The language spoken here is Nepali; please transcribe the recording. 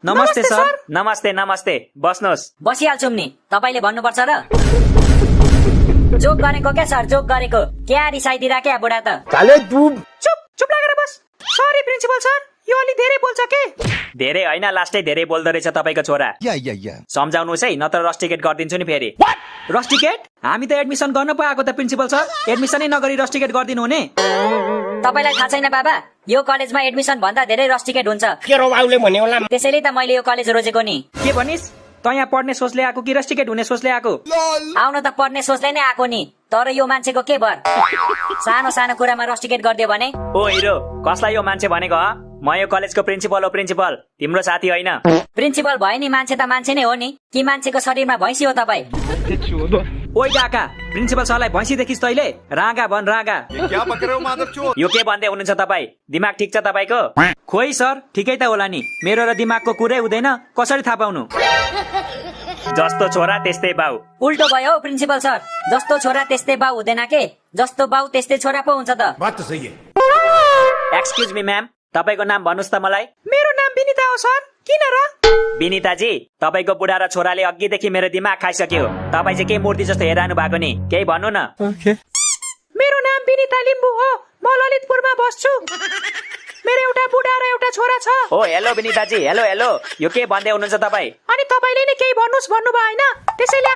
नमस्ते सर। नमस्ते नमस्ते, बस्नुहोस्। बसिहाल्छौँ नि, तपाईले भन्नुपर्छ र। जोक गरेको क्या सर, जोक गरेको। क्या रिसाइदिरा क्या बुढा त। चुप लागेर बस। सरी प्रिन्सिपल सर, यो अलि धेरै बोल्छ के? धेरै होइन, लास्टै धेरै बोल्दो रहेछ तपाईको छोरा। सम्झाउनुहोस् है, नत्र रस टिकट गरिदिन्छु नि फेरि। रस टिकट? हामी त एडमिसन गर्न पो आएको त प्रिन्सिपल सर। एडमिसनै नगरी रस टिकट गरिदिनु हुने? तपाईलाई थाहा छैन बाबा, यो कलेजमा एडमिसन भन्दा धेरै रस टिकट हुन्छ। त्यसैले त मैले यो कलेज रोजेको नि। के भनिस्? त यहाँ पढ्ने सोचले आएको कि रस टिकट हुने सोचले आएको? आउन त पढ्ने सोचले नै आएको नि, तर यो मान्छेको के भर? सानो सानो कुरामा रस टिकट गरिदियो भने? ओ हिरो, कसलाई यो मान्छे भनेको? म यो कलेजको प्रिन्सिपल हो, प्रिन्सिपल, तिम्रो साथी होइन। प्रिन्सिपल भयो नि, मान्छे त मान्छे नै हो नि। कि मान्छेको शरीरमा भैँसी हो तपाई? ओइ डाका, प्रिन्सिपल सरलाई भैँसी देखिस् तैले? रागा भन रागा। यो के भन्दै हुनुहुन्छ तपाई? दिमाग ठिक छ तपाईको? खोइ सर, ठिकै त होला नि। मेरो र दिमागको कुरै हुँदैन, कसरी थाहा पाउनु? जस्तो छोरा त्यस्तै बाउ। उल्टो भयो हौ प्रिन्सिपल सर, जस्तो छोरा त्यस्तै बाउ हुँदैन के? जस्तो बाउ त्यस्तै छोरा पो हुन्छ त। एक्सक्युज मी म्याम, तपाईको नाम भन्नुहोस् त मलाई। मेरो नाम विनिता हो सर। किन र? विनिताजी, तपाईको बुढा र छोराले अघिदेखि मेरो दिमाग खाइसक्यो। तपाईँ चाहिँ के मूर्ति जस्तो हेरिरहनु भएको नि? केही भन्नु न। मेरो नाम विनिता लिम्बू हो, म ललितपुरमा बस्छु। मेरो एउटा बुढा र एउटा छोरा छ। ओ हेलो विनिताजी, हेलो हेलो। यो के भन्दै हुनुहुन्छ तपाईँ? अनि तपाईले नै केही भन्नुस् भन्नुभयो हैन? त्यसैले